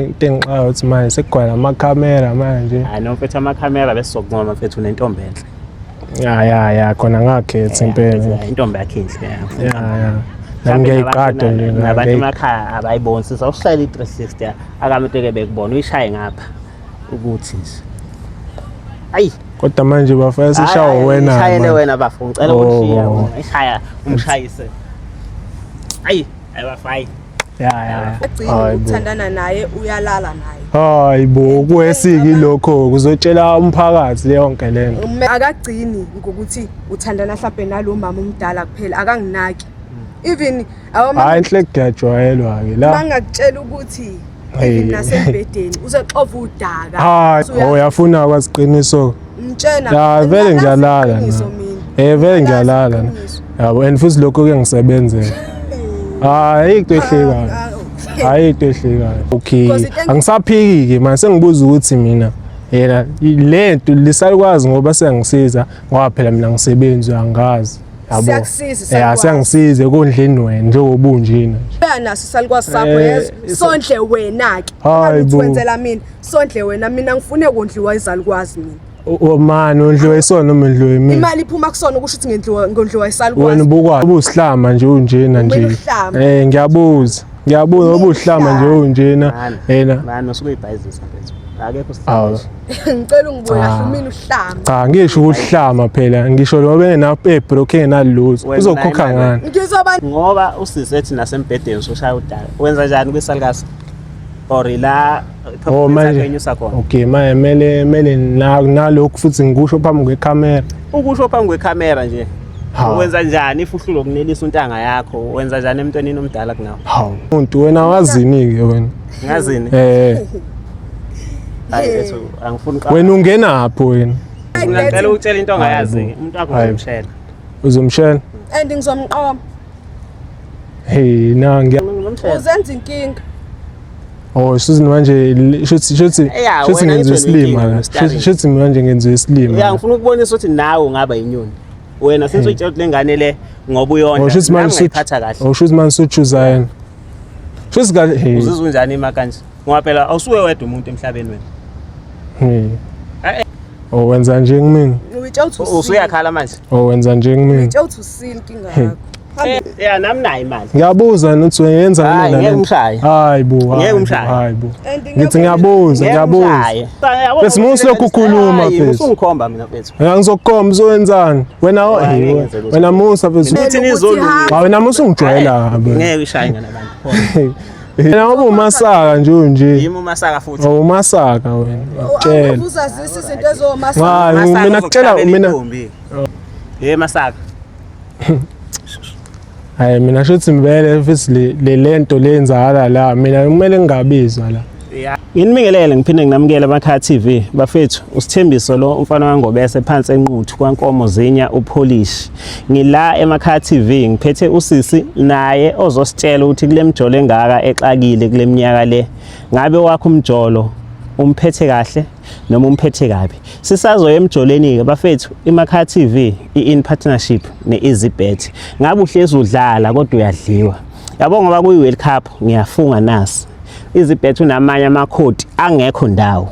Into engixaka ukuthi manje sekugcwala amakhamera manje. Hayi no mfethu, amakhamera bese sokuncoma mfethu, unentombi enhle. Ya ya ya, khona ngakhetha impela. Intombi yakhe inhle. Ya ya. Nami ngiyayiqada nje. Nabantu emakhaya abayiboni, sisawushayela i-360 akamnteke bekubona uyishaye ngapha ukuthi nje. Ayi. Kodwa manje bafaya sishawa wena. Ishayele wena bafo, ngicela ukushiya. Ishaya umshayise. Ayi, ayibafayi. Ya ya. Agcine ukuthandana naye, uyalala naye. Hayi bo, kwesiki lokho kuzotshela umphakathi yonke lento. Akagcini ngokuthi uthandana mhlambe nalo mama omdala kuphela, akanginaki. Even Hayi inhle, kuyajwayelwa ke la. Mangakutshela ukuthi even nasembhedeni uzexova udaka. Hayi, uyafuna kwazi qiniso. Ngitshena. Ya vele ngiyalala. Eh vele ngiyalala. Yabo, and futhi lokho ke ngisebenzela. Hayi into ehlekayo. Hayi into ehlekayo. Okay. Angisaphiki ke manje, sengibuza ukuthi mina yena lento lisalukwazi ngoba sengisiza, ngoba phela mina ngisebenzi, angazi. Yabo. Siyakusiza. Ya, siyangisiza ekondleni wena njengoba unjena. Naso salukwazi sakho yezo. Sondle wena ke. Hayi bo. Wenzela mina. Sondle wena, mina ngifune kondliwa izalukwazi mina. O man, ondliwa isona noma ondliwa imina? Imali iphuma kusona, ukusho ukuthi ngendliwa ngondliwa isalukwazi. Wena ubukwa ubusihlama nje unjena nje. Eh ngiyabuza. Ngiyabuza ngoba usihlama nje unjena yena. Man, usuke uyibhayizisa mfethu. Akekho sihlama. Ngicela ungibuye kahle, mina uhlama. Cha, ngisho ukuhlama phela, ngisho lo bengena ebroke engenalutho. Uzokhokha ngani? Ngizoba ngoba usisi ethi nasembhedeni usushaya udaka. Wenza njani kwisalukazi? Or la Oh manje enyusa khona. Okay, manje mele nalokhu futhi ngikusho phambi kwekhamera. Ukusho phambi kwekhamera nje. Wenza njani if uhlulwa ukunelisa untanga yakho? Wenza njani emntwaneni omdala kunawe? Hawu. Umuntu wena wazini ke wena? Ngazini? Eh. Hayi ethu, angifuni. Wena ungenaphi wena? Ngicela ukutshela into ongayazi. Umuntu wakho uzomshela. Uzomshela? And ngizomqoma. Hey, na ngiya Uzenza inkinga. Oh, shuthi manje shuthi shuthi shuthi ngenza isilima. Shuthi manje ngenza isilima. Ya, ngifuna ukubonisa ukuthi nawe ungaba inyoni. Wena since uyitshela ukuthi lengane le ngoba uyondla. Oh, shuthi manje usiphatha kahle. Oh, shuthi manje usuchuza yena. Shuthi kahle. Uzizwa unjani ima kanje? Ngoba phela awusuke wedwa umuntu emhlabeni wena. Hey. Oh, wenza nje kumina. Uyitshela ukuthi usuyakhala manje. Oh, wenza nje kumina. Uyitshela ukuthi usile inkinga yakho. Ya, nami nayo imali. Ngiyabuza nokuthi wenza mina. Ngeke umshaye. Hayi bo. Ngeke umshaye. Hayi bo. Ngithi ngiyabuza, ngiyabuza. Bese musu lokhu ukhuluma mfethu. Usungikhomba mina mfethu. Ya, ngizokukhomba, uzowenzani? Wena wena musa mfethu. Uthi nizolunga. Wena musa ungijwayela kabi. Ngeke ushaye ngane abantu. Yena ngoba umasaka nje unje. Yimi umasaka futhi. Oh, umasaka wena. Ngikutshela. Uzazisa izinto ezomasaka. Hayi mina kutshela mina. Hey masaka. Hayi mina shuthi mbele futhi le lento lenzakala la, mina kumele ngingabizwa la. Nginibingelele ngiphinde nginamukele Emakhaya TV. Bafethu, uSithembiso lo umfana waNgobese phansi eNquthu kwaNkomo Zinya uPolish. Ngila Emakhaya TV ngiphethe usisi naye ozositshela ukuthi kule mjolo engaka exakile kule minyaka le, ngabe wakho umjolo umphethe kahle noma umphethe kabi. Sisazoya emjoleni ke bafethu, Emakhaya TV i-in partnership ne-EasyBet. Ngabe uhlezi udlala kodwa uyadliwa. Yabo, ngoba kuyi World Cup, ngiyafunga nasi. EasyBet unamanye amakhodi angekho ndawo.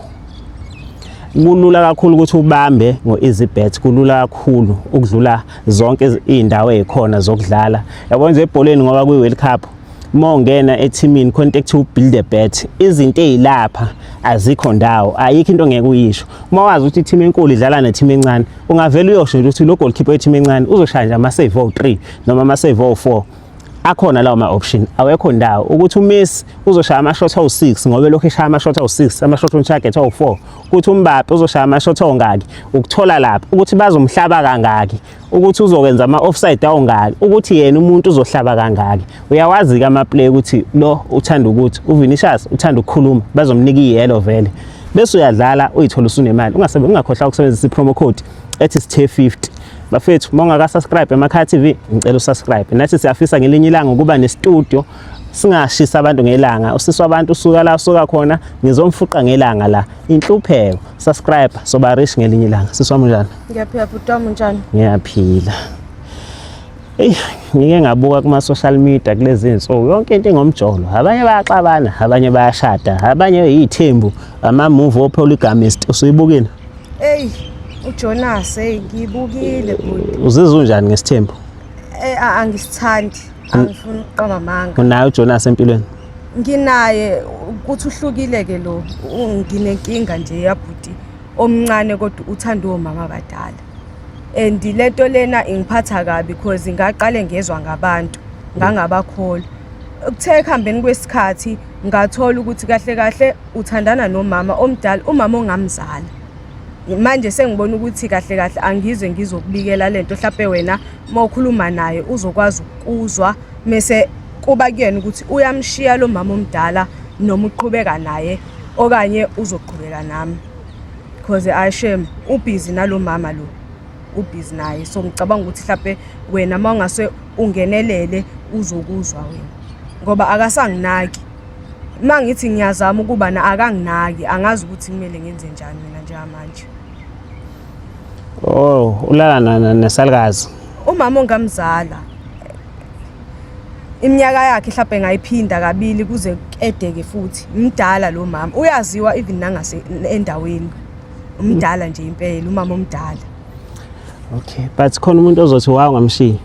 Kulula kakhulu ukuthi ubambe ngo-EasyBet, kulula kakhulu ukudlula zonke izindawo ezikhona zokudlala. Yabo nje ebholeni, ngoba kuyi-World Cup, uma ungena ethimini khona into ekuthiwa build a bet, izinto ezilapha azikho ndawo, ayikho into ongeke uyisho. Uma wazi ukuthi i-team enkulu idlala ne-team encane, ungavela uyosho nje ukuthi lo goalkeeper we-team encane uzoshaya nje ama-save owu-3 noma ama-save owu-4. Akhona lawo ma-option, awekho ndawo ukuthi uMessi uzoshaya ama-shot awu-6 ngoba lokhu eshaya ama-shot awu-6, ama-shot on target awu-4, ukuthi uMbappe uzoshaya ama-shot awungaki, ukuthola lapha ukuthi bazomhlaba kangaki, ukuthi uzokwenza ama-offside awungaki, ukuthi yena umuntu uzohlaba kangaki. Uyawazi-ke ama-play ukuthi lo uthanda ukuthi uVinicius uthanda ukukhuluma, bazomnika i-yellow vele, bese uyadlala uyithola usunemali. Ungakhohlwa ukusebenzisa i-promo code ethi sithe 50. Bafethu, uma ungaka-subscribe Emakhaya TV, ngicela usubscribe. Nathi siyafisa ngelinye ilanga ukuba nestudio, singashisa abantu ngelanga. Usisi wabantu usuka la usuka khona, ngizomfuqa ngelanga la inhlupheko. Subscribe, soba rich ngelinye ilanga. Sisi wami, unjani? Ngiyaphila bhuti wami, unjani? Ngiyaphila. Eyi, ngike ngabuka kuma-social media kulezi zinsuku yonke into ingomjolo. Abanye bayaxabana, abanye bayashada, abanye yiy'thembu, ama-movie o-polygamist. Usuyibukile? Eyi, uJonas, eyi ngiyibukile bhuti. Uzizwa unjani ngesithembu? Eh, angisithandi, angifuni ukuqamba amanga. Unaye uJonas empilweni? Nginaye ukuthi uhlukile ke lo, nginenkinga nje yabhuti omncane kodwa uthanda omama abadala. And lento lena ingiphatha kabi because ngaqale ngezwa ngabantu ngangabakholwa. Kuthe ekuhambeni kwesikhathi ngathola ukuthi kahle kahle uthandana nomama omdala, umama ongamzala. Manje sengibona ukuthi kahle kahle angizwe ngizokubikela lento hlampe wena uma ukhuluma naye uzokwazi ukuzwa mese kuba kuyena ukuthi uyamshiya lo mama omdala noma uqhubeka naye okanye uzoqhubeka nami. Because I shame ubhizi nalomama lo, ubhizi naye, so ngicabanga ukuthi mhlampe wena uma ungase ungenelele uzokuzwa wena ngoba akasanginaki. Uma ngithi ngiyazama ukuba na akanginaki, angazi ukuthi kumele ngenze njani mina njengamanje. Oh, ulala nesalukazi. Umama ongamzala iminyaka yakhe mhlawumbe ngayiphinda kabili kuze kedeke futhi mdala lo mama uyaziwa even nangase endaweni umdala nje impela umama omdala. Okay, but khona umuntu ozothi wa ungamshiyi.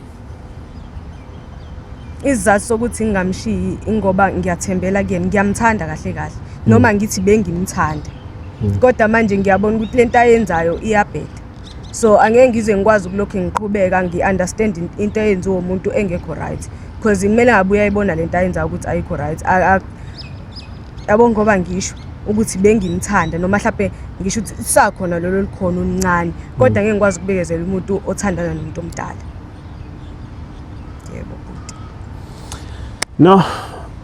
Isizathu sokuthi ngingamshiyi ingoba ngiyathembela kuyena, ngiyamthanda kahle kahle noma ngithi bengimthanda kodwa manje ngiyabona ukuthi lento ayenzayo iyabheda, so angeke ngize ngikwazi ukulokhu ngiqhubeka ngi-understand into eyenziwa umuntu engekho right because kumele ngabe uyayibona lento ayenzayo ukuthi ayikho right. Yabo ngoba ngisho ukuthi bengimthanda noma mhlawumbe ngisho ukuthi sakhona lolo likhona oluncane kodwa ngeke ngikwazi ukubekezela umuntu othandana nomuntu omdala. Yebo bhuti. No,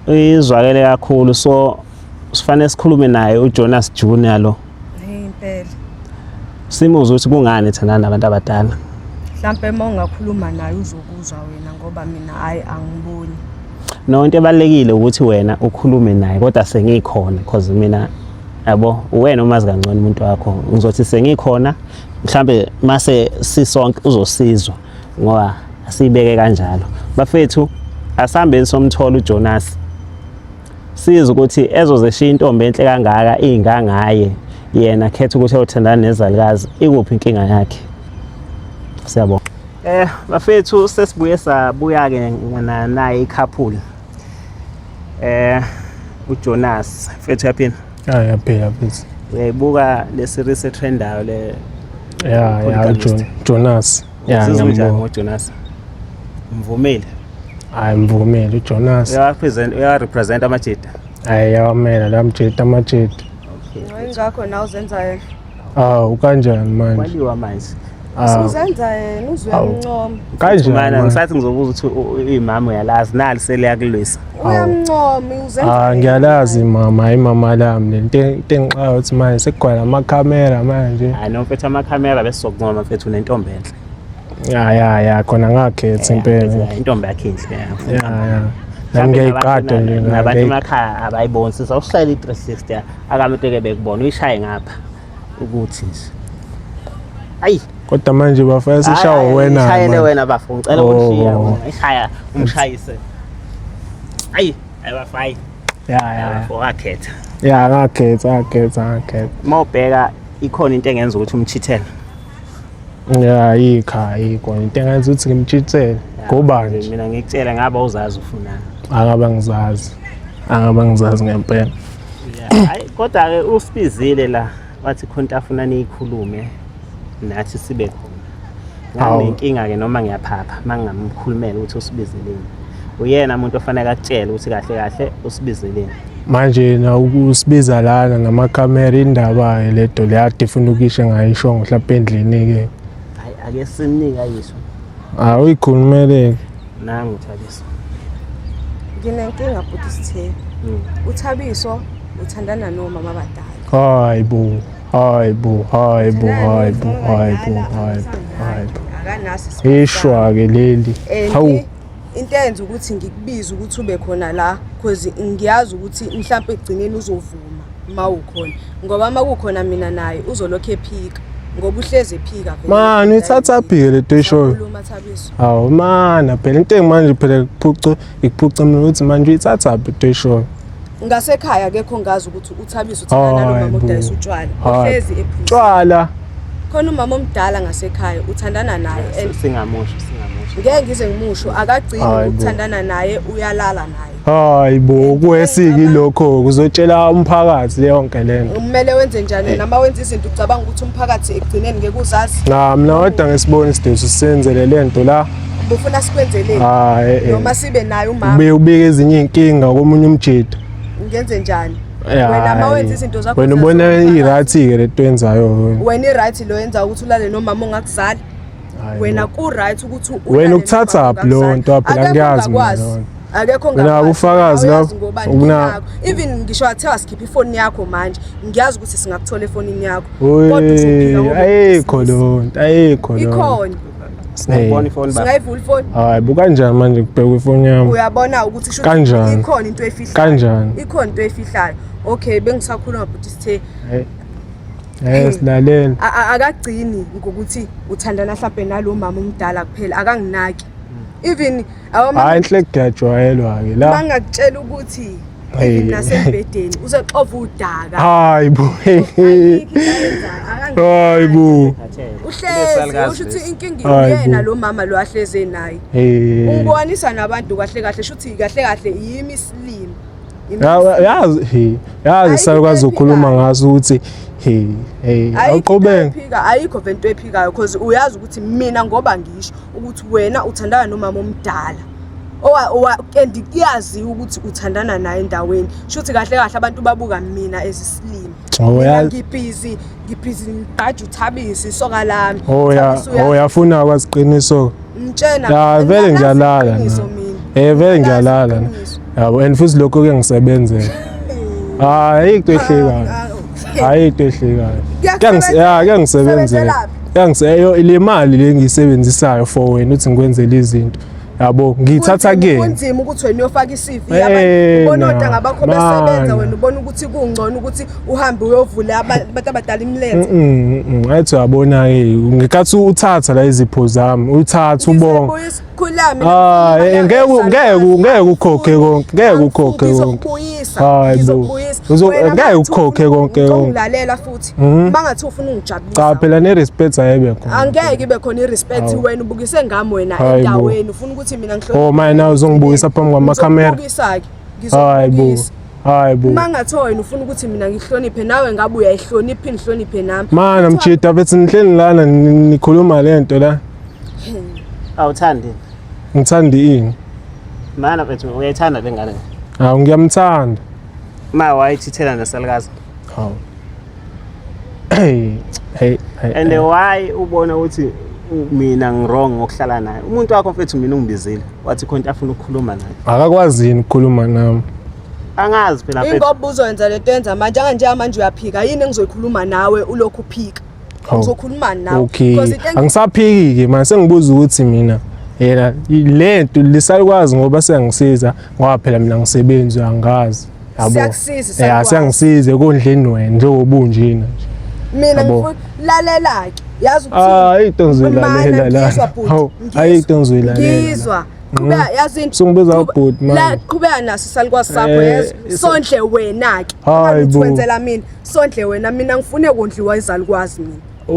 izwakele kakhulu, so sifanele sikhulume naye uJonas Junior lo. Hey impela. Simuze ukuthi kungani ethandana nabantu abadala. Mhlampe uma ungakhuluma naye uzokuzwa wena ngoba mina hayi angiboni. No, into ebalekile ukuthi wena ukhulume naye kodwa sengikhona because mina yabo uwena umazi kangcono umuntu wakho. Ngizothi sengikhona mhlambe mase sisonke uzosizwa ngoba asibeke kanjalo. Bafethu asihambeni somthola uJonas. Sizwe ukuthi ezozeshiya intombi enhle kangaka ingangaye yena khetha ukuthi ayothandana nezalukazi, ikuphi inkinga yakhe? Siyabonga. Bafethu sesibuye sabuya ke naye i-couple. uJonas mfethu, uyaphila? Ya, yaphila mfethu. Uyayibuka le series etrendayo le? Ya, Jonas. Ya, uzizwa unjani ngoJonas? Mvumile? Hayi, mvumile uJonas. Uyarepresent, uyarepresent amajita. Hayi, yawamela la mjita, amajita. Ingakho nawe uzenza yena. Ah, ukanjani manje? Kwaliwa manje. Ah, Uzenza yena uzwe uyamncoma. Kanjani? Mana manje? ngisathi ngizobuza ukuthi imama uyalazi nali seliyakulwisa. Uyamncoma uzenza. Ah, yena. ngiyalazi mama, imama lami le nto into engixaka ukuthi manje sekugcwala amakhamera manje. Hayi no mfethu, amakhamera bese sokuncoma mfethu, unentombi enhle. Ya ya ya, khona ngakhetha impela. Intombi yakhe inhle. Ya ya. Nami ngiyayiqada nje. Nabantu emakhaya abayiboni, sisawushayela i-360 akamnteke bekubona uyishaye ngapha ukuthi nje. Ayi. Kodwa manje bafaya sishawa wena. Ishayele wena bafo, ngicela ukushiya wena. Ishaya umshayise. Ayi, ayibafayi. Ya ya. Bafo wakhetha. Ya, ngakhetha, ngakhetha, ngakhetha. Mawubheka ikhona into engenza ukuthi umchithele. Ya, yikho ayikho into engenza ukuthi ngimchithele. Ngoba nje Mina ngikutshela ngaba uzazi ufunani. Angaba ngizazi. Angaba ngizazi ngempela. Hayi kodwa ke usibizile la wathi khona into afuna niyikhulume nathi sibe khona. Awu. Nginenkinga ke noma ngiyaphapha mangingamkhulumela ukuthi usibizeleni. Uyena umuntu ofanele akutshele ukuthi kahle kahle usibizeleni. Manje na ukusibiza lana namakhamera, indaba ke leto le ade ifuna ukisho engayishongo mhlawumbe endlini ke. Hayi ake simnike ayisho. Awuyikhulumele. Nangu Thabiso. Nginenkinga bhuti Sithe. uThabiso uthandana nomama abadala. Hayi bo. Hayi bo, hayi bo, hayi bo, hayi bo, hayi bo, hayi bo. Akanaso isikhathi. Ishwa ke leli. And Hawu. into eyenza ukuthi ngikubize ukuthi ube khona la cause ngiyazi ukuthi mhlawumbe ekugcineni uzovuma uma ukhona, ngoba uma kukhona mina naye uzolokhu ephika. Ngoba uhlezi ephika vele. Mani uyithatha phi le nto eshoyo? Khuluma Thabiso. Hawu mana phela into engimanje phela kuphuca ikuphuca mina ukuthi manje uyithatha phi into eshoyo. Ngasekhaya akekho ngazi ukuthi uThabiso uthandana Hayi nomama bo. odayisa utshwala. Hayi. Uhlezi ephuza. Tshwala. Khona umama omdala ngasekhaya uthandana naye and Singamusho, singamusho. ngeke ngize ngimusho akagcini Hayi bo. ukuthandana naye uyalala naye. Hayi bo kwesiki lokho kuzotshela umphakathi yonke lento. Kumele wenze njani noma wenza izinto ucabanga ukuthi umphakathi ekugcineni ngeke uzazi. Na mina kodwa ngesibona isidingo sisenzele lento la. Ubufuna sikwenzeleni Hayi eh. noma sibe naye umama Ube ubike ezinye inkinga komunye umjita. ngenze njani? Ya, Wena uma wenza hayi. izinto zakho Wena uzazi ubona umphakathi. i-right ke lento yenzayo wena. Wena i-right lo yenza ukuthi ulale nomama ongakuzali. Hayi Wena bo. ku-right ukuthi Wena ulale ukuthatha nomama phi leyo ongakuzali. nto phela Akekho ngiyazi mina ongakwazi. leyo nto. Akekho Wena ongakwazi. ubufakazi Awuyazi lapho, ngobani ukuna- nginakho. Even ngisho athiwa sikhipha ifoni yakho manje ngiyazi ukuthi singakuthola efonini yakho. Kodwa uzophika Oy, ngoba ayikho uyisilisa. leyo nto, ayikho leyo nto. Ikhona. Singayibona ifoni baba. Singayivula ifoni. Hayi bo kanjani manje kubhekwa ifoni yami? Uyabona ukuthi shuthi Kanjani? ikhona into efihlayo. Kanjani? Ikhona into efihlayo. Okay, bengisakhuluma bhuti sithe Hey. Eh silalela. Akagcini ngokuthi uthandana mhlambe nalo mama omdala kuphela akanginaki. Even awama Hayi inhle kuyajwayelwa ke la. mangakutshela ukuthi Hey. even nasembhedeni uzexova udaka. Hayi bo. Ayikho into ayenzayo, akanginaki. Hayi bo. Uhlezi usho ukuthi inkinga Hayi uyena bo. lo mama lo ahleze naye. Hey. Ungibonisa nabantu kahle kahle shuthi kahle kahle yimi isilima. Yimi Yazi hey, yazi salukwazi ukukhuluma ngaso ukuthi hey hey awuqhubeke. Ayikho ayikho vele into ephikayo because uyazi ukuthi mina ngoba ngisho ukuthi wena uthandana nomama omdala. Owa owa and kuyaziwa ukuthi uthandana naye endaweni. Shuthi kahle kahle abantu babuka mina ezisilima. Oh, Mina yazi. ngibhizi ngibhizi ngiqaja uThabisi isoka lami. Oh ya, Thabisi uya- oh yafuna kwaziqiniso. Ngitshena. Ya vele ngiyalala Iqiniso na. mina. Eh vele Ngilazi ngiyalala. na. iqiniso. Yabo and futhi lokho kuyangisebenzela. Hayi into ehlekayo. Hayi into ehlekayo. Kuyakusebenzela. Ya kuyangisebenzela. Kusebenzelaphi? Yangiseyo le mali le ngiyisebenzisayo for wena uthi ngikwenzele izinto. Yabo ngiyithatha kuyena. Kunzima ukuthi wena uyofaka i-CV Eh, abantu ubona na, ontanga bakho besebenza mana. wena ubona ukuthi kungcono ukuthi uhambe uyovula abantu abadala imilenze. Ngathi uyabona ke ngikathi uthatha la izipho zami uthatha ubonga. Khulami. Ah, ngeke ngeke ngeke ukhokhe konke, ngeke ukhokhe konke. Ngizokubuyisa. Hayi bo. Ngizokubuyisa. Ngeke ukhokhe konke konke. Ngilalela futhi. Bangathi ufuna ungijabulisa. Cha phela ne respect ayibe khona. Angeke ibe khona i-respect wena ubukise ngami wena Hayi bo. endaweni ufuna ukuthi mina ngihloniphe. Oh manje nawe uzongibukisa phambi kwamakhamera. Ngizokubukisa-ke. Hayi bo. Ngizokubukisa. Hayi bo. Uma ngathiwa wena ufuna ukuthi mina ngihloniphe nawe ngabe uyayihlonipha ingihloniphe nami. Mana mjida bethi nihleli lana nikhuluma lento la. Awuthandi. Ngithanda ini? Mana mfethu uyayithanda le ngane. Hawu ngiyamthanda. Ma wayithithela nesalukazi. Hawu. Hey, hey, hey. And why ubona ukuthi mina ngi-wrong ngokuhlala naye? Umuntu wakho mfethu mina ungibizile wathi khona into afuna ukukhuluma naye. Akakwazi yini ukukhuluma nami? Angazi phela mfethu. Ingoba uzoyenza lento yenza manje anje manje uyaphika yini engizoyikhuluma nawe ulokhu uphika. Hawu. Ngizokhuluma nawe. Okay. Because into engi- Angisaphiki ke manje sengibuza ukuthi mina yena lento lisalukwazi ngoba seyangisiza ngoba phela mina ngisebenzi angazi. Yabo. Siyakusiza, Yeah, isalukwazi. siyangisiza ekondleni wena njengoba unjena nje. Mina Yabo. ngifuna lalela ke. Yazi ukuthi Ah, into engizoyilalela la. Ngizwa bhuti. Hawu, ngizwa. ayikho into engizoyilalela la. Ngizwa. Qhubeka yazi into. Sungibiza ubhuti manje. La qhubeka naso isalukwazi sakho Eh, yezo. Sondle wena ke. Hayi bo. Wenzela mina. Sondle wena mina ngifune kondliwa izalukwazi mina.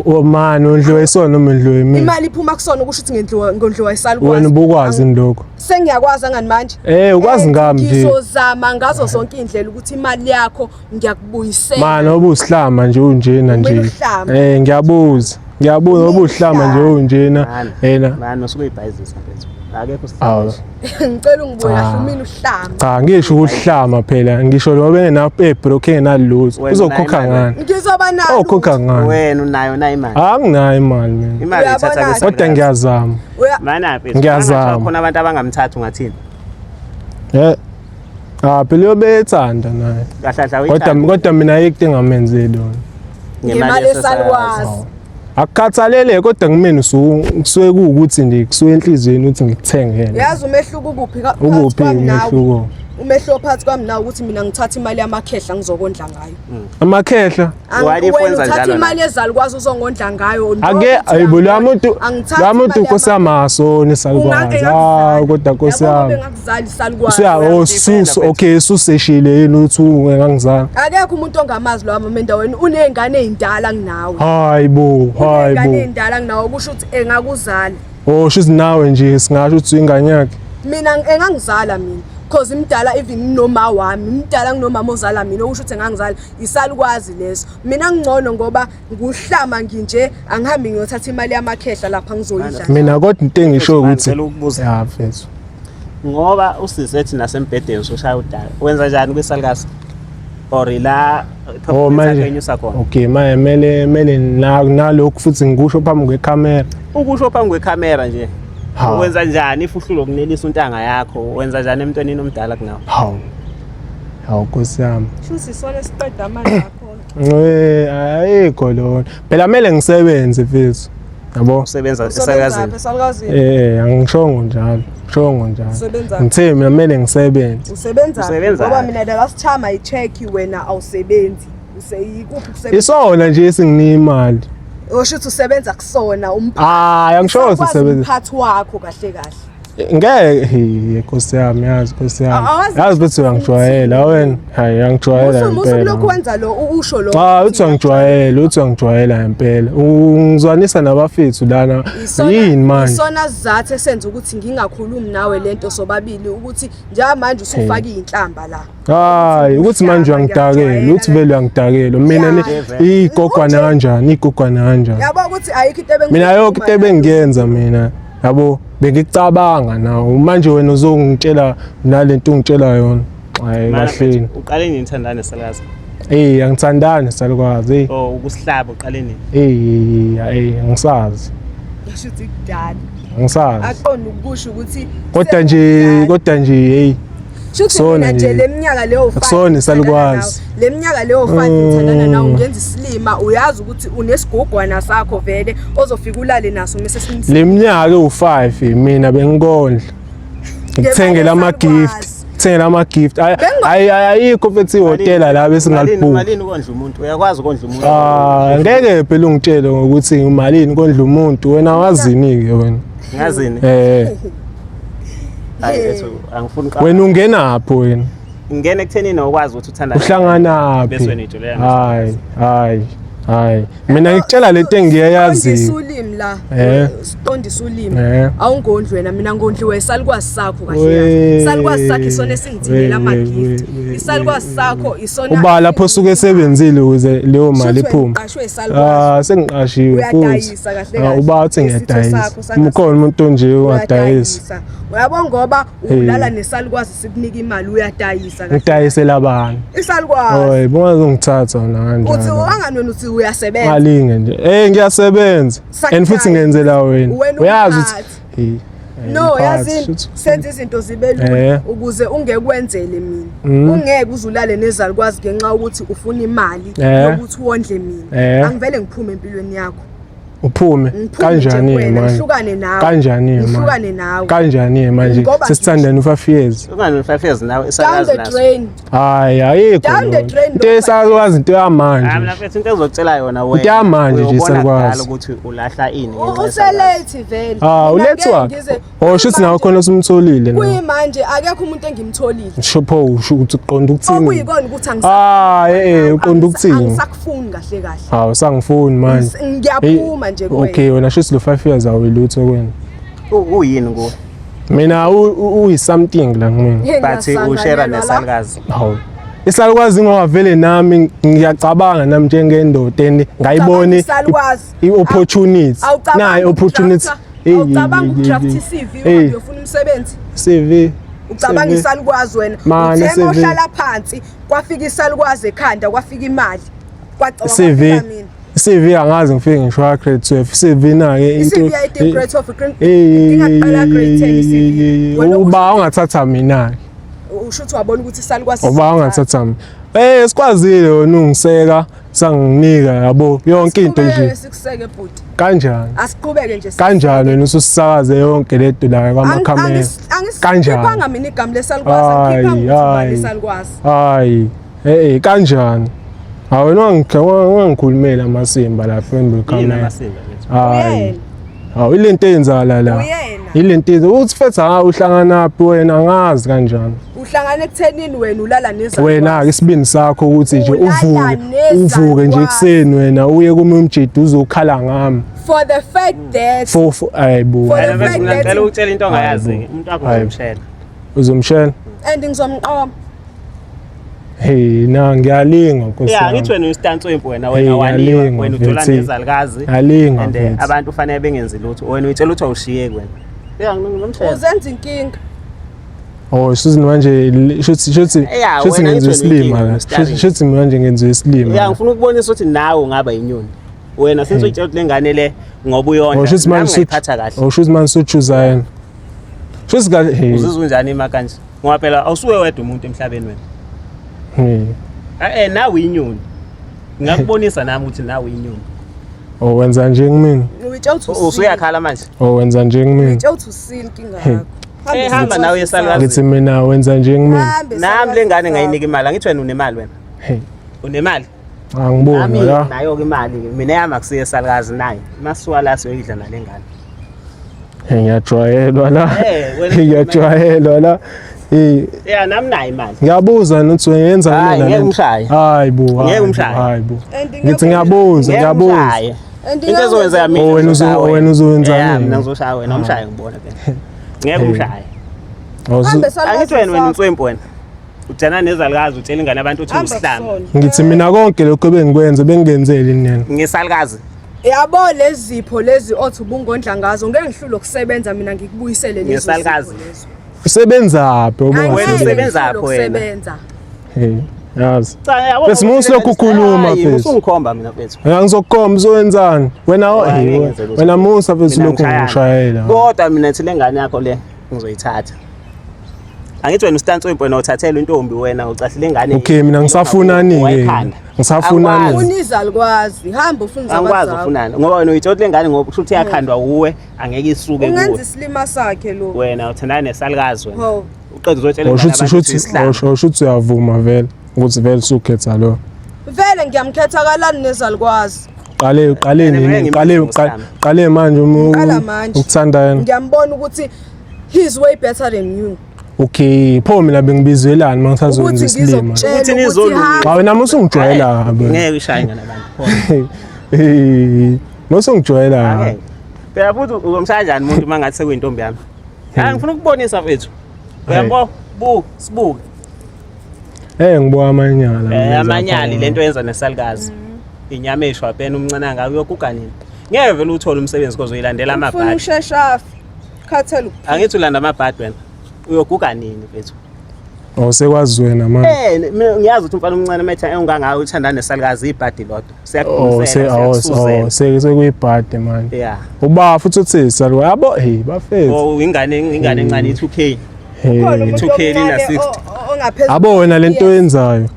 O mani ondliwe isona noma ondliwe mina. Imali iphuma kusona kusho ukuthi ngendliwa ngondliwa isalukwazi. Wena ubukwazi yini lokho? Sengiyakwazi angani manje? Eh ukwazi ngami nje. Ngizozama ngazo zonke indlela ukuthi imali yakho ngiyakubuyisela. Mani obusihlama nje unjena nje. Kumele uhlame. Eh ngiyabuza. Ngiyabuza obuhlama nje unjena. Mani. Yena. Mani usuke uyibhayizisa mfethu. Akekho Awu. usihlama. Ngicela ungibuye Cha. kahle mina uhlama. Cha ngisho ukuhlama phela ngisho lo bengenapo ebroke engenalutho. Wena Uzokhokha unayo imali. ngani? Ngizoba nalo. Okhokha ngani? Wena unayo na imali. Anginayo imali mina. Imali uyithatha Uyabona-ke. Kodwa ngiyazama. Uya Mana mfethu. Ngiyazama. mangathiwa Khona abantu abangamthatha ungathini? Eh. Ah phela uyobethanda naye. Kahle kahle Kodwa awuyithandi. kodwa mina ayikho into engamenzeli yona. ngemali esalukwazi. Akukhathalele kodwa kumina usuke kuwukuthi nje kusuke enhliziyweni ukuthi ngikuthengele. Yazi umehluko ukuphi Ukuphi phakathi kwami nawe? umehluko? Umehluko phakathi kwami nawe ukuthi mina ngithatha imali yamakhehla ngizokondla ngayo. Amakhehla. Why if Wena wenza uthatha njalo imali ezalukwazi uzongondla ngayo. Ake ayibo la muntu la muntu nkosi yami asoni salukwazi. Ah kodwa nkosi yami. Bengakuzali salukwazi. Usuya oh sus okay suseshile yini uthi ungangizali. Akekho umuntu ongamazi lo mama endaweni unezingane ezindala kunawe. Hayibo Unezingane hayibo. ezindala kunawe kusho ukuthi engakuzala. Oh shuthi nawe nje singasho ukuthi ingane yakhe. Mina engangizala mina cause imdala even noma wami imdala kunomama ozala mina okusho ukuthi engangizala isalukwazi leso. Mina ngingcono ngoba nguhlama nginje angihambi ngiyothatha imali yamakhehla lapha ngizoyidla. Mina kodwa into engisho ukuthi Ngicela ukubuza. ya mfethu. Ngoba usisi ethi nasembhedeni usushaya udaka. Wenza njani kwisalukazi? Or la Oh manje enyusa khona. okay manje mele mele nalokhu futhi ngikusho phambi kwekhamera. Ukusho phambi kwekhamera nje. Ha. Wenza njani if uhlulwa ukunelisa untanga yakho? Wenza njani emntwaneni omdala kunawe? Hawu. Hawu Nkosi yami. Shuthi isona siqeda amandla akho. Eh ayikho lona. Phela mele ngisebenze mfethu. Yabo? Usebenza Usebenza esalukazini. esalukazini. Eh angishongo njalo. Ngishongo njalo. Usebenza. Ngithe mina mele ngisebenze. Usebenza Usebenza ngoba phi? mina the last time I check wena awusebenzi. Useyikuphi kusebenza? Isona nje esinginika imali. Usho ukuthi usebenza kusona umphathi. Hayi angisho ukuthi Usakwazi usebenza. umphathi wakho kahle kahle. Ngeke hey Nkosi yami yazi Nkosi yami. Awazi Yazi ukuthi uyangijwayela wena. Hayi uyangijwayela Musu musu kulokhu impela. wenza lo usho lo. Cha uthi uyangijwayela, uthi uyangijwayela impela. Ungizwanisa nabafethu lana. Yini manje? Isona sizathu esenza ukuthi ngingakhulumi nawe lento sobabili ukuthi njengamanje usufaka izinhlamba la. Hayi ukuthi manje uyangidakela, uthi vele uyangidakela. Mina ni igogwana kanjani, igogwana kanjani. Yabo ukuthi ayikho into ebengikhuluma Mina yonke into nayo. ebengiyenza mina yabo bengicabanga nawo. Manje wena uzongitshela nalento ungitshela yona. Hayi Mana kahleni. mfethu, Uqale nini uthandana nesalukazi? Eh angithandani salukwazi. Hey Or ukusihlaba uqale nini? hey hey angisazi. Ngisho ukuthi kudala. Angisazi. Aqonda ukusho ukuthi Kodwa nje sekudala. kodwa nje hey Shuthi Akusona mina nje nje. le minyaka leyo five Akusona ngithandana isalukwazi. nawe, Le minyaka leyo 5 ngithandana nawe ungenza isilima uyazi ukuthi unesigugwana sakho vele ozofika ulale naso mase simthini. le minyaka ewu-5 mina bengikondla. Ngikuthengela ama-gift. Ngikuthengela ama-gift. Ayikho mfethu ihhotela la besingalibhuki. Malini ukondla umuntu? Uyakwazi ukondla umuntu? Ah, ngeke phela ungitshele ngokuthi malini kondla umuntu wena wazini-ke wena. Ngazini? Eh, Hayi ethu angifuni uqala. wena ungenaphi wena? Ngene ekuthenini awukwazi ukuthi uthanda Uhlanganaphi? Bese wena uyijolela Hayi, hayi, hayi. Mina ngikutshela lento Qondisa engiyayaziyo. ulimi la. Eh. Siqondisa ulimi. Eh. Awungondli wena mina ngondliwe isalukwazi sakho kahle Wee. kahle. Isalukwazi sakho isona esingithengela Wee, ama wee, gift. wee, Isalukwazi sakho isona Uba lapho osuke esebenzile ukuze leyo mali Shuthi wena iphume. uqashwe isalukwazi. Ah, sengiqashiwe futhi. Uyadayisa kahle Ah, kahle. uba uthi Isitho ngiyadayisa. sakho sangasese. Ukhona umuntu onje ongadayisa. Uyadayisa. Uyabo ngoba Hey. ulala nesalukwazi sikunika imali uyadayisa kahle. Ngidayisela abantu. Isalukwazi. Oy, bungazongithatha wena Uthi kanjalo. wangani wena uthi uyasebenza. Malinge nje. Eh ngiyasebenza. And futhi Sakudayisa. ngenzela wena. Wena Uyazi umphathi. ukuthi hey. hey, No, mphathi, yazini shuthi. senza izinto zibe lula Eh. ukuze ungekwenzele mina. Mm. Ungeke uzulale nezalukwazi ngenxa yokuthi ufuna imali Eh. yokuthi wondle mina. Eh. Angivele ngiphume empilweni yakho. Uphume Ngiphume kanjani nje kuwena, manje? ngihlukane nawe. Kanjani manje? Ngihlukane nawe. Kanjani manje? Ngoba Sesithandana u5 years. Ungani 5 years nawe Down isalukazi the naso. drain. Hayi, ayikho. Down the lona. drain, Into no esakwazi into Hayi mina yamanje. mfethu into engizokutshela yona wena. Into yamanje nje uyobona isalukwazi. kudala ukuthi ulahla ini ngenxa yesalukazi. Uselethe vele. Ah, Mina ulethwa. ngeke ngize- Oh, shuthi nawe khona usumtholile na. Kuyimanje akekho umuntu engimtholile. Shopho usho ukuthi uqonda ukuthini? Okuyikona ukuthi Ah, eh eh uqonda ukuthini? Angisakufuni kahle kahle. Hawu sangifuni manje. Ngiyaphuma nje kuwena. Okay, wena shuthi lo 5 years awuyilutho kuwena. Uyini kuwe? Mina uyi something la kumina. Hey, But ngiyasanganelwa ushare la. nesalukazi. Hawu. Isalukwazi ngoba vele nami ngiyacabanga nami njengendoda and ngayiboni Isalukwazi. i-opportunity. Awucabangi Nayi opportunity. ukudrafta- Awucabanga ukudraft i-CV Hey. uhambe uyofuna umsebenzi. CV. Ucabanga CV. isalukwazi wena. Mane, Uthema CV. uhlala phansi kwafika isalukwazi ekhanda kwafika imali. Kwaca CV. kwafika mina. CV angazi ngifike ngisho ka grade 12. CV na ke into. I-CV ayidingi grade 12 grade Eh, idinga kuqala grade 10 i-CV. Wena Uba ungathatha mina ke. usho ukuthi wabona ukuthi isalukwazi Uba ungathatha mina. Eh sikwazile wena ungiseka. Sanginika yabo yonke into nje. Sikuseke bhuti. Kanjani? Asiqhubeke nje. Kanjani wena ususakaze yonke lento la kwamakhamera? Kanjani? Angikhiphanga mina igama lesalukwazi, angikhipha ngubani lesalukwazi. Hayi. Eh eh kanjani? Hawu wena wangikhulumela amasimba la phambi kwekhamera. Hayi. Hawu ilento eyenzakala la. Ilento yenza uthi fetha ha uhlanganaphi wena angazi kanjani. Uhlangana ekuthenini wena ulala nezalukwazi. Wena ke isibindi sakho ukuthi nje uvuke uvuke nje ekuseni wena uye kuma umjidi uzokhala ngami. For the fact that for ayibo. For the fact that ngicela ukutshela into ongayazi umuntu wakho uzomshela. Uzomshela? And ngizomqoma. Hey na ngiyalinga nkosi Yeah yami. ngithi wena uyistansi wempu wena Hey, wena waliwa ngiyalinga, wena ujola mfethu. nezalukazi Ngiyalinga and mfethu. abantu ufanele bengenzi lutho wena uyitshela ukuthi awushiyeki wena. Yeah ngimshela. Uzenza inkinga. Oh shuthi manje shuthi shuthi Yeah, shuthi wena ngenza ngithi wena isilima uyinkinga, la. starring. Shuthi manje ngenza isilima. Yeah ngifuna ukubonisa ukuthi nawe ungaba inyoni. Wena since uyitshela ukuthi lengane le ngoba uyondla. Oh shuthi nami manje ngayiphatha kahle. Oh shuthi manje suchuza yena. Shuthi kahle hey. Uzizwa unjani ima kanje? Ngoba phela awusuwe wedwa umuntu emhlabeni wena. Hey. Eh nawe inyoni. Ngingakubonisa nami ukuthi nawe inyoni. Oh wenza nje kumina. Uyitshela ukuthi usile. Usuyakhala manje. Oh wenza nje kumina. Uyitshela ukuthi usile inkinga yakho. Eh, hamba nawe uyesalukazi. Ngithi mina wenza nje kumina. Hambe Nami lengane ngayinika imali. Angithi wena unemali wena. Hey. Unemali? Angiboni Nami la. nayo ke imali ke. Mina yami akusiye salukazi nayo. Masuka la siyoyidla nale ngane. Ngiyajwayelwa la. Eh, wena- Ngiyajwayelwa la. Eh, Yeah, nami nayo imali. ngiyabuza nokuthi wenza Hayi, yini ngeke lento? umshaye. Hayi bo. Ngeke hayi bo, umshaye. Hayi bo. And Ngithi ngiyabuza, Ngeke ngiyabuza. umshaye. And Into ezokwenzeka mina. Oh, wena ngizoshaya wena uzowenza Yeah, mina. mina ngizoshaya wena, umshaye ngibona phela. Ngeke umshaye. Oh, Hambe Angithi wena wena unswempu wena. Ujana nezalukazi utshela ingane abantu uthi usihlamba. Ngithi mina konke lokho ebengikwenza bengingenzeli nina. Ngesalukazi. Yabo lezi zipho lezi othi ubungondla ngazo ngeke ngihlule ukusebenza mina ngikubuyisele lezo Ngesalukazi. zipho lezo. Usebenzaphi Wena obungasebenzi? usebenza phi wena? Ukusebenza. Hey, yazi. Cha yabo. Bese musu lokhu ukhuluma, Hayi, mfethu. Usungikhomba mina mfethu. Wena ngizokukhomba uzoyenzani? Wena Hayi, hey, ngeke ngenze lutho. wena musa mfethu Mina lokhu ngishayana. ngishayela. Kodwa mina thi lengane yakho le ngizoyithatha. Angithi wena ustansi wempu wena uthathela intombi wena ucahlile ingane. Okay, mina ngisafunani ke? Wayikhanda. Ngisafunani? Angikwazi. Ufuna izalukwazi, hamba ufuna Angikwazi izalukwazi. ufunani ngoba wena uyitshela ukuthi lengane ngoba kusho ukuthi iyakhandwa wuwe angeke isuke Ungenza kuwe. isilima sakhe lo. Wena uthandana nesalukazi wena. Ho. Uqeda uzotshela Oh ingane shuthi abantu shuthi ukuthi isihlamba. oh shuthi uyavuma vele ukuthi vele usukhetha lo. Vele ngiyamkhetha kalani nezalukwazi. Qale qale Mina nini? ngeke Qale ngimdle qale manje Ngiqala manje. ukuthanda yena. Ngiyambona ukuthi he's way better than you. Okay, pho mina bengibizwelani mangisazokwenza Ukuthi isilima. ngizokutshela Ukuthi ukuthi nizolunga. hamba. Cha wena musungijwayela kabi. Ngeke ushaye ingane abantu. Hey, musungijwayela kabi. Angeke. Phela futhi uzomshaya kanjani umuntu uma ngathi sekuyintombi yami? Hayi ngifuna ukubonisa mfethu. Uyabo? Buka, sibuke. Eh ngibuka amanyala. Eh amanyali lento yenza nesalukazi. Inyama eshwapeni umncane kangaka uyoguga nini? Ngeke vele uthole umsebenzi because uyilandela Ufuna amabhadi. ushesha afe. Khathele ukuphila. Angithi ulanda amabhadi wena. Uyoguga nini mfethu? Oh sekwazi wena manje. Eh mina ngiyazi ukuthi umfana omncane metha engangaka uthandana nesalukazi ibhadi lodwa. Oh se Siyakukhusela, oh oh siyakusuzela. se sekuyibhadi manje. Yeah. Uba futhi uthi salukazi yabo hey bafethu. Oh ingane ingane encane i2K. Hey. Khona umuntu 2K lina omncane 60. ongaphezulu. Abo wena lento oyenzayo.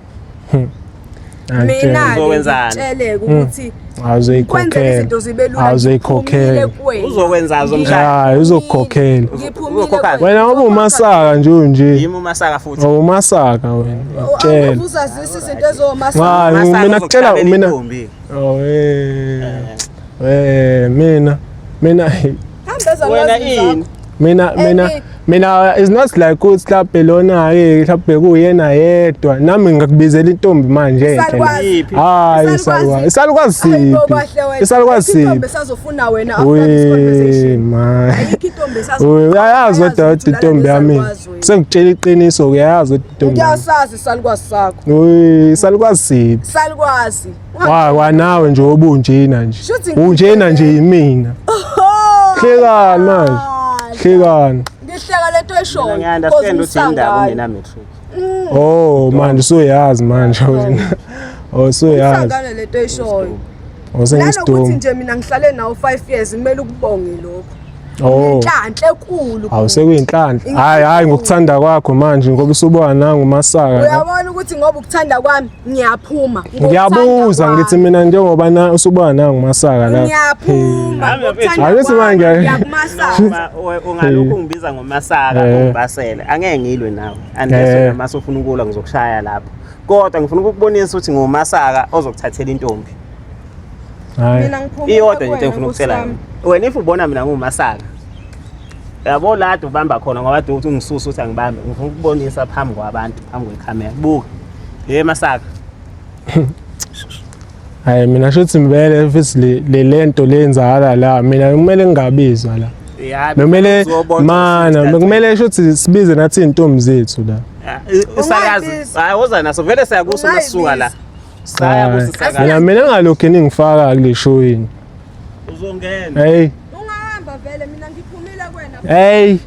Mina Uzokwenzani? ngitsheleke ukuthi kwenzela Awuzoyikhokhela. izinto zibe lula. Awuzoyikhokhela. ngiphumile kuwena. Uzokwenza uzomshaya. Hayi uzokukhokhela. Ngiphumile Uzokhokha. kuwena. Wena ngoba umasaka nje unje. Yimi umasaka futhi. Oh umasaka wena. Ngiyakutshela. Awuve uzazisa izinto ezomasaka. Hayi Umasaka mina kutshela uzokuhlabela mina. intombi. Oh eh. Eh mina mina Hamba Wena ezalukazini zakho. ini? mina mina Eh, mina it's not like ukuthi mhlawumbe lona ke mhlawumbe kuyena yedwa nami ngingakubizela intombi manje enhle la. Isalukwazi. Yiphi? Hayi isalukwazi isalukwazi Hayi bo, siphi bahle wena. isalukwazi Ayikho intombi siphi esazofuna wena after this we conversation. man Ayikho intombi esazofuna. uyayazi kodwa kodwa intombi yami sengikutshela iqiniso uyayazi kodwa intombi yami Ngiyasazi isalukwazi sakho. we isalukwazi siphi Salukwazi. wa wanawe nje obunjena nje Shuthi unjena nje yimina hlekani manje hlekani Ngihleka lento eshoyo. Mina ngiya-understand ukuthi indaba ungena matric. Oh manje usuyazi manje wena. Oh usuyazi. Usangane lento eshoyo. Oh Nanokuthi sengisidomu. nje mina ngihlale nawo 5 years kumele ukubonge lokho. Oh. Inhlanhla enkulu. Awu sekuyinhlanhla. Hayi hayi ngokuthanda kwakho manje ngoba usubona nangu umasaka. la. Uyabona ukuthi ngoba ukuthanda kwami ngiyaphuma. Ngiyabuza ngithi mina njengoba na usubona nangu umasaka la. Ngiyaphuma. Hhayi, mfethu. Ake simanje. Ngiyakumasaka. Uma ungalokhu ungibiza ngomasaka ungibasele angeke ngilwe nawe unless wena mase ufuna ukulwa ngizokushaya lapho kodwa ngifuna ukukubonisa ukuthi ngumasaka ozokuthathela intombi. Hayi. Mina ngiphuma. Iyodwa nje into engifuna ukutshela yona. Wena if ubona mina ngumasaka yabo lade ubamba khona ngoba kade uthi ungisusa ukuthi angibambe ngifuna ukubonisa phambi kwabantu phambi kwekhamera buka ye masaka. Hayi mina shuthi ngibele futhi le lento leyenzakala la mina kumele ngingabizwa la. Ya, Bekumele uzobona mana ukuthi bekumele shuthi sibize nathi izintombi zethu la. Usakazi Ungayibiza. hayi woza naso vele siyakuso masuka la. Saya Hayi. kusisakazi. Mina ngalokhu ningifaka kule show yini. Uzongena. Hey Ungahamba vele mina ngiphumile kuwena. hey.